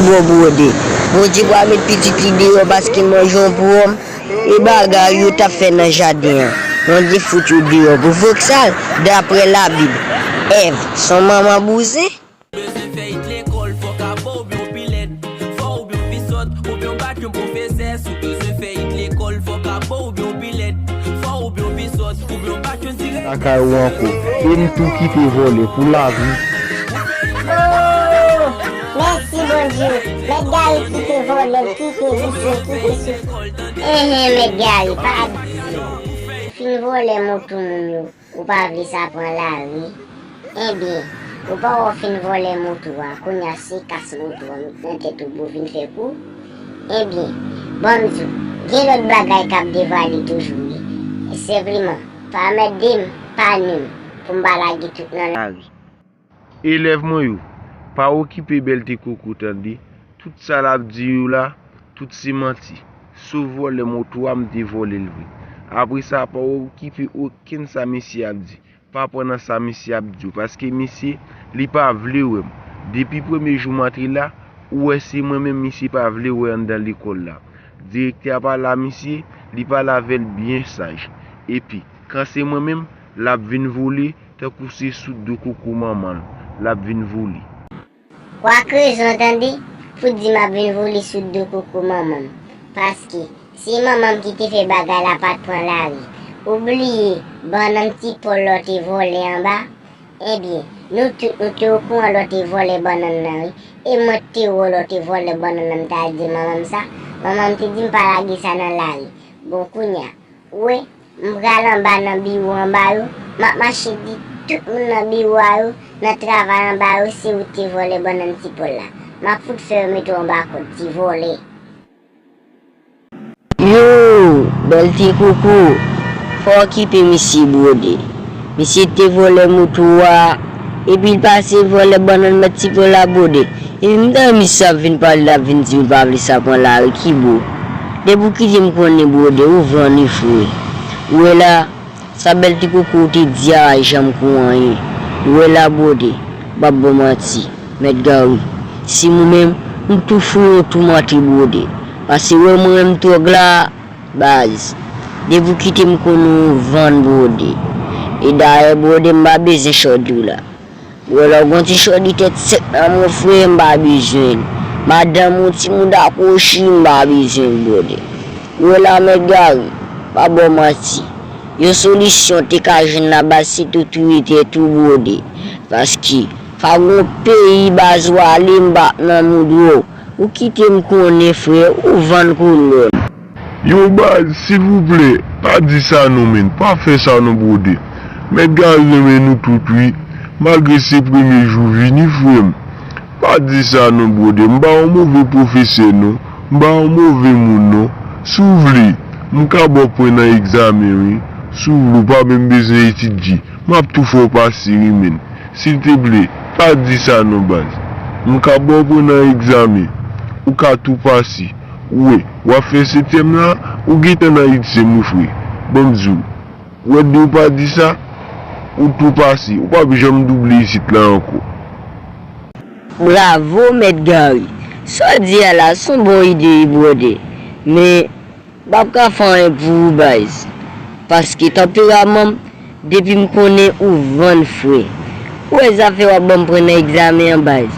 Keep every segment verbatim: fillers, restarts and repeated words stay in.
Bondye pral met pitit li deyò paske manje yon pwòm e bagay yo t ap fè nan jaden an. Bondye fout yo deyò pou voksal, daprè Labib. Èv, se yon manman bouzen. Bezwen fè it lekòl, fòk a ba w byen yon pilèt. Fò w byen yon pisòt, ou byen bat yon pwofesè. Si w bezwen fè it lekòl, fòk a ba w byen yon pilèt. Fò w byen yon pisòt, ou byen bat yon dirèktè. Lakay ou ankò. E m tou kite vòlè pou lavi. Oh! Mèsi Bondye. Mèt Gary kite vòlè, kite visye, kite sou. Enhen, Mèt Gary, pa di. Fin vòlè moto moun yo. Ou pa vle sa pran lari? Ebyen, ou pa wè w fin vòlè moto a, kounye a se kas moto a met nan tèt ou pou w vin fè kou? Ebyen, ban m di w, gen lòt bagay k ap devwale toujou wi. Senpleman, pa mèt de m, pa nwi m, pou m pa lage tout nan lari. Elèv mwen yo, pa okipe Bèlte Koko tande, tout sa l ap di yo la, tout se manti. Sof vòlè moto a, m te vòlè l vre. Apre sa, pa okipe okenn sa misye ap di. Pa pran nan sa misye ap di w, paske misye, li pa vle wè m. Depi premye jou m antre la, ou wè se mwen menm misye pa vle wè anndan lekòl la. Direktè a pa la misye, li pale avè l byen saj. Epi, kan se mwen menm, l ap vin vole, tankou se sou do koko manman l, l ap vin vole. W ak rezon tande, pou di m ap vin vole sou do koko manman m. Paske, se manman m ki te fè bagay la pa t pran lari. Ou bliye, bannann ti Pòl la w te vòlè anba? Ebyen, nou tout nou te okouran lè w te vòlè bannann nan wi. E mwen t te wè w lè w te vòlè bannann nan, m t al di manman m sa. Manman m te di m pa lage sa nan lari. Bon, kounye a, ou wè, m pral anba nan biwo anba yo, m ap mache di tout moun nan biwo a yo, nan travay anba yo, se ou te vòlè bannann ti Pòl la. M ap fout fè yo mete w anba kòd, ti vòlè. Yo, Bèlte Koko, fò w okipe misye bwòdè. Misye te vòlè moto a, epi l pase vòlè bannann mèt ti Pòl la bwòdè. Epi m tande misye ap vin pale, l ap vin di m l pa vle sa pran lari, ki bo. Depi w kite m konnen bwòdè, ou vann wi frè. Ou wè la, sa Bèlte Koko ou te di a pa janm kou anyen. Ou wè la bwòdè, m p ap ba w manti. Mèt Gary, si mwen menm, m tou fou yon tou manti bwòdè. Paske wè mwen menm twòg la, baz. Depi w kite m konnen w vann bwòdè. E dayè bwòdè m pa bezwen chòdi w la. Wè la w gon ti chòdi tèt sèk nan men w frè m pa bezwen l. Madanm ou ti mouda kwochi m pa bezwen l bwòdè. Wè la Mèt Gary, m pa ba w manti. Yon solisyon te ka jwenn la baz se tou touye tèt ou bwòdè. Paske Pa gon peyi baz w ale m p ap nan moud wè w. Ou kite m konnen frè, ou vann kolòn. Yo baz, silvouplè, pa di sa non menn, pa fè sa non bwòdè. Mèt Gary renmen nou tout wi, malgre se premye jou vini frè m. Pa di sa non bwòdè, m pa yon move pwofesè non, m pa yon move moun non. Si w vle, m ka ba w pwen nan egzamen wi. Si w vle, w pa menm bezwen etidye. M ap tou fè w pase wi menn. Silteplè, pa di sa non baz. M ka ba w pwen nan egzamen. Ou ka tou pase. Ou wè, w ap fè setyèm la, ou gentan nan ityèm wi frè. Ban m di w. Ou wè depi w pa di sa, ou tou pase. Ou p ap janm double isit la ankò. Bravo Mèt Gary. Sa w di a la, se yon bon ide wi bwòdè. Men, M p ap ka fè anyen pou ou baz. Paske tanperaman m, depi m konnen ou vann frè. Ou wè zafè w ap ban m pran nan egzamen an baz.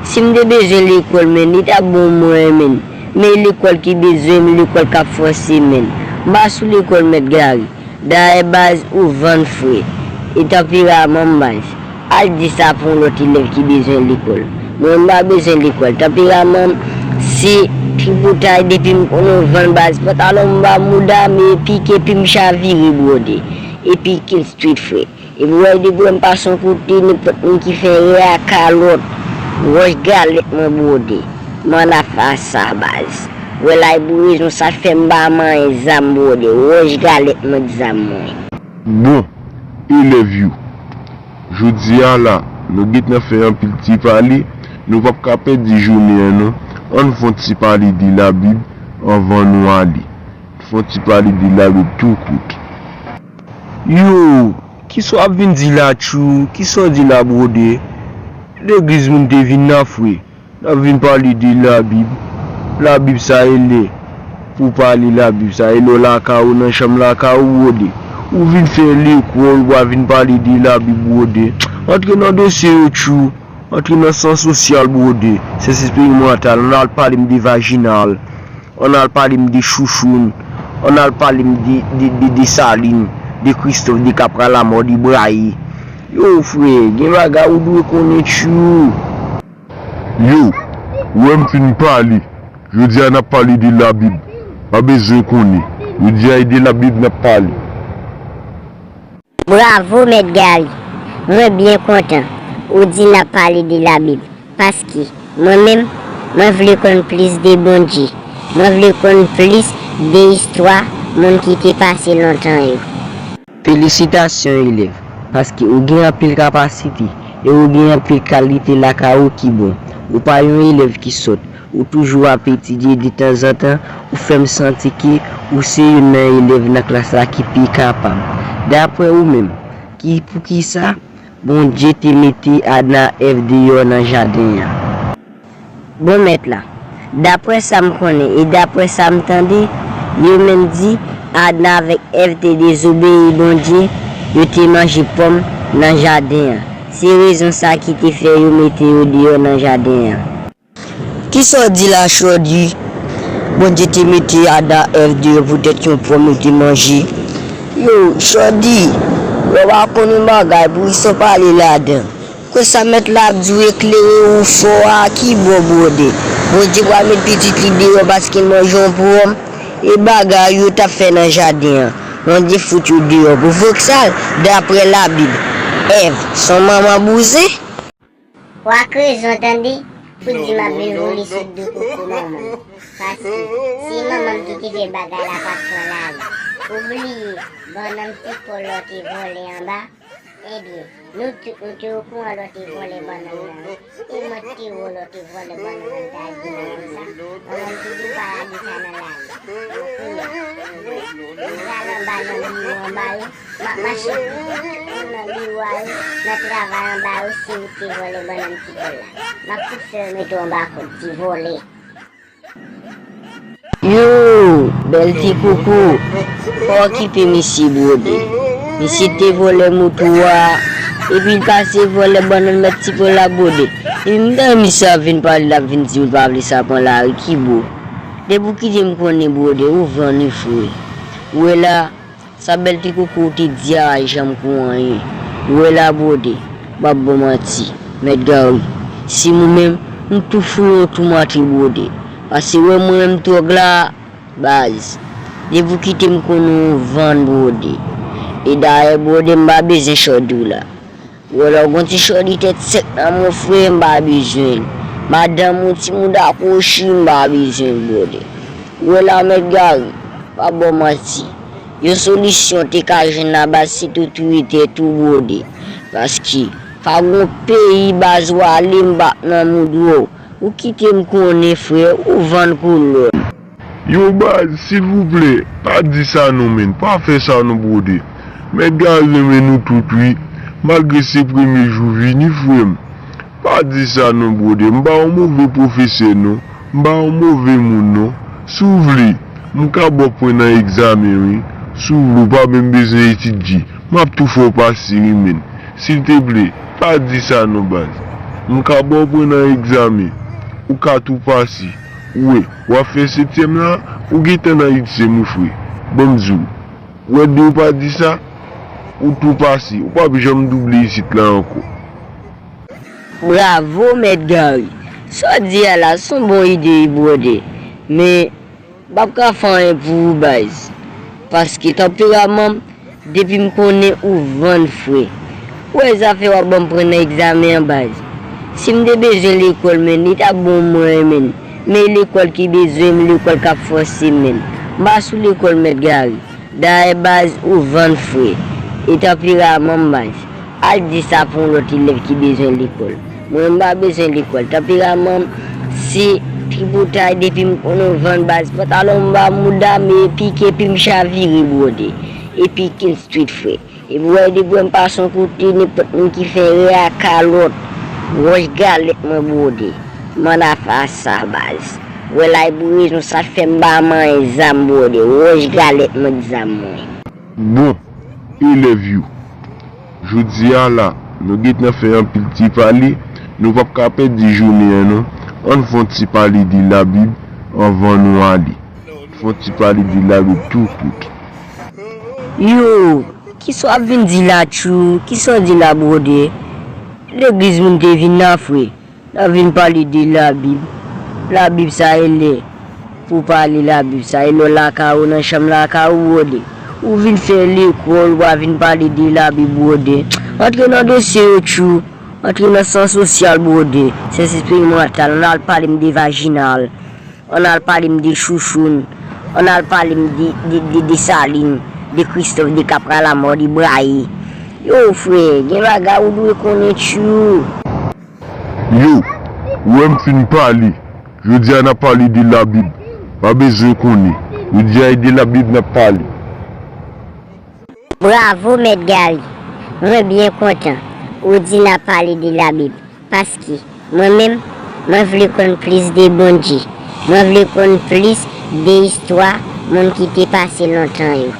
Si m te bezwen lekòl menn, li t ap bon mwen menn. Men e lekòl ki bezwen m, lekòl k ap fòse menn. M pa sou lekòl Mèt Gary. Dayè baz ou vann frè. E tanperaman m baz. Al di sa pou yon lòt elèv ki bezwen lekòl. Mwen m pa bezwen lekòl. Tanperaman m se tripotay depi m konnen w vann baz. Pantalon m ba mouda m e pike pi m chavire bwòdè. Epi kill street frè. Epi w wè depi w wè m pase yon kote nenpòt moun ki fè rè a kalòt. Wòch galèt mwen bwòdè. M ann afè a sa baz. W wè la e pou rezon sa k fè m pa manyen zam bwòdè. Wòch galèt mwen zam mwen. Bon, elèv yo, jodi a la, nou gentan fè anpil ti pale, nou p ap ka pèdi jounen an non. Ann fè yon ti pale de Labib anvan nou ale. Fè yon ti pale de Labib tou kout. Yo, kisa w ap vin di la tjou, kisa w di la bwòdè? Legliz moun te vin nan frè. N ap vin pale de Labib. Labib sa e lè pou w pale Labib sa. E lè w lakay ou, nan chanm lakay ou, bwode. Ou vin fè lekòl, ou pa vin pale de Labib, bwode. Antre nan dosye yo, tchou. Antre nan sans sosyal, bwode. Sans eksperimantal. Ann al pale m de vajinal. Ann al pale m de Chouchoun. Ann al pale m de, de, de Desalin, de Kristòf, de Kapra Lamò, de Braye. Yo, frè, gen bagay ou dwe konnen, tchou. Yo, ou wè m fin pale. Jodi a n ap pale de Labib. Pa bezwen konnen. Jodi a e de Labib n ap pale. Bravo Mèt Gary! Mwen byen kontan ou di n ap pale de Labib, paske mwen menm, mwen vle konn plis de Bondye. Mwen vle konn plis de istwa moun ki te pase lontan yo. Felisitasyon elèv, paske ou gen anpil kapasite e ou gen anpil kalite lakay ou ki bon. Ou pa yon elèv ki sòt, ou toujou ap etidye detanzantan, ou fè m santi ke ou se youn nan elèv nan klas la ki pi kapab. Daprè ou menm, ki poukisa Bondye te mete Adan ak Èv deyò nan jaden an? Bon Mèt la, daprè sa m konnen e daprè sa m tande, yo menm di Adan avèk Èv te dezobeyi Bondye, yo te manje pòm nan jaden an. Se rezon sa ki te fè yo mete yo deyò nan jaden an. Kisa w di la, Shordy? Bondye te mete Adan ak Èv deyò poutèt yon pòm yo te manje. Yo, Shordy, lè w pa konn yon bagay, poukisa w pale ladan? Kwè sa mèt la ap di w eklere ou fò a ki bò bwòdè? Bondye pral met pitit li deyò paske l manje yon pwòm? E bagay yo t ap fè nan jaden an, Bondye fout yo deyò pou voksal, daprè Labib. Èv, s on manman bouzen? W ak rezon tande, pou di m ap vin vole sou do koko manman m. Paske se manman m ki te fè bagay la pa t pran lari. Ou bliye bannann ti pòl la w te vòlè anba? Ebyen, nou tout nou te okouran lè w te vòlè bannann nan wi. E mwen ki te wè w lè w te vòlè bannann nan, m ta di manman m sa. Manman m te di w pa lage sa nan lari. Bon, kounye a, m pral anba nan biwo anba yo, m ap mache pou nan biwo a yo, nan travay anba yo, si ou te vòlè bannann ti pòl la. M ap fout fè yo mete w anba kòd, ti vòlè. Yo, bèl ti koko, pa okipe misye bwòdè. Misye te vòlè moto a, epi l pase vòlè bannann mèt ti pòl la bwòdè. Epi m tande misye ap vin pale, l ap vin di m l pa vle sa pran lari, ki bò? Depi w kite m konnen bwòdè, ou vann wi frè. Ou wè la, sa bèl ti koko ou te di a pa janm kou anyen. Ou wè la bwòdè, m p ap ba w manti, mèt Gary, si m ou menm, m tou fouye w tou mati bwòdè. Paske wè mwen menm twòg la, baz. Depi w kite m konnen w vann bwòdè. E dayè bwòdè m pa bezwen Shordy w la. Ou wè la w gon ti Shordy tèt sèk nan men w frè, m pa bezwen l. Madanm ou ti mouda kwochi, m pa bezwen l bwòdè. Ou wè la mèt Gary, pa ba w manti. Yon solisyon te ka jwenn la baz se tou touye tèt ou bwòdè. Paske pa gon peyi baz w ale m p ap nan moud wè w. Ou kite m konnen frè, ou vann koulè w. Yo baz, silvouplè, pa di sa non menn, pa fè sa non bwòdè. Mèt Gary renmen nou tout wi, malgre se premye jou vini frè m. Pa di sa non bwòdè, m pa yon move pwofesè non, m pa yon move moun non. Si w vle, m ka ba w pwen nan egzamen wi. Si w vle, w pa menm bezwen etidye, m ap tou fè w pase wi menn. Silteplè, pa di sa non baz. M ka ba w pwen nan egzamen, ou ka tou pase. Ou wè, w ap fè setyèm la, ou gentan nan ityèm wi frè. Ban m di w, w wè depi w pa di sa, ou tou pase, ou p ap janm double isit la ankò. Bravo mèt Gary! Sa w di a la s on bon ide wi bwòdè, men m p ap ka fè anyen pou ou baz, paske tanperaman m Depi m konnen ou vann frè. Ou wè zafè w ap ban m pran nan egzamen an baz. Si m te bezwen lekòl menn, li t ap bon mwen menn. Men e lekòl ki bezwen m, lekòl k ap fòse m menn. M pa sou lekòl mèt Gary. Dayè baz ou vann frè. E tanperaman m baz. Al di sa pou yon lòt elèv ki bezwen lekòl. Mwen m pa bezwen lekòl. Tanperaman m se tripotay depi m konnen w vann baz. Pantalon m anba mouda m e pike epi m chavire bwòde. Epi King Street frè. Epi w wè depi w wè m pase yon kote nenpòt moun ki fè erè a kalòt, wòch galèt mwen bwòde. Manda pa sa, baz. Wè la e pou rezon sa k fè m pa manyen zam, bwode. Wòch galèt mwen k zam mwen. Bon, elèv yo, jodi a la, nou gentan fè anpil ti pale, nou p ap ka pèdi jounen an non. Ann fè yon ti pale de Labib anvan nou ale. Fè yon ti pale de Labib tou kout. Yo, kisa w ap vin di la, Tchou? Kisa w di la, bwode? Legliz moun te vin la, frè. N ap vin pale de Labib. Labib sa e lè pou w pale Labib sa e lè w lakay ou nan chanm lakay ou, bwode. Ou vin fè lekòl, w a vin pale de Labib, bwode. Antre nan dosye yo, Tchou. Antre nan sans sosyal, bwode. Sans eksperimantal, ann al pale m de vajinal. Ann al pale m de Chouchoun. Ann al pale m de, de, de Desalin, de Kristòf, de Kapralamò, de Braye. Yo, frè, gen bagay ou dwe konnen, Tchou. Yo, ou wè m fin pale. Jodi a n ap pale de Labib. Pa bezwen konnen. Jodi a e de Labib n ap pale. Bravo Mèt Gary! Mwen byen kontan ou di n ap pale de Labib, paske mwen menm, mwen vle konn plis de Bondye. Mwen vle konn plis de istwa moun ki te pase lontan yo.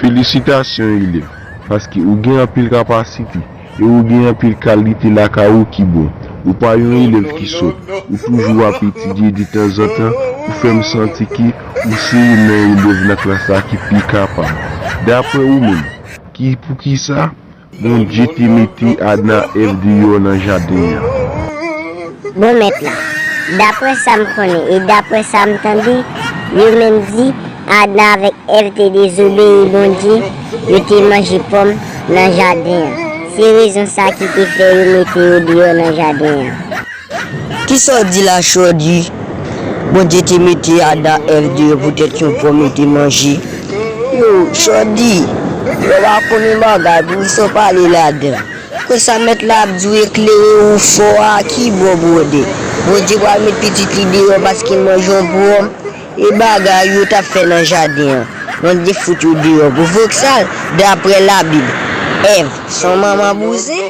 Felisitasyon elèv, paske ou gen anpil kapasite e ou gen anpil kalite lakay ou ki bon. Ou pa yon elèv ki sòt, ou toujou ap etidye detanzantan, ou fè m santi ke ou se youn nan elèv nan klas la ki pi kapab. Daprè ou menm, ki poukisa Bondye te mete Adan ak Èv deyò nan jaden an? Bon Mèt la, daprè sa m konnen e daprè sa m tande, yo menm di Adan avèk Èv te dezobeyi Bondye, yo te manje pòm nan jaden an. Se rezon sa ki te fè yo mete yo deyò nan jaden an. Kisa w di la, Shordy? Bondye te mete Adan ak Èv deyò poutèt yon pòm yo te manje. Yo, Shordy, ou pa konnen bagay, poukisa w pale ladan? Konsa Mèt la ap di w eklere ou fò a ki bò, bwode? Bondye pral met pitit li deyò paske l manje yon pòm? E bagay yo t ap fè nan jaden an, Bondye fout yo deyò pou voksal, daprè Labib. Èv, se yon manman bouzen?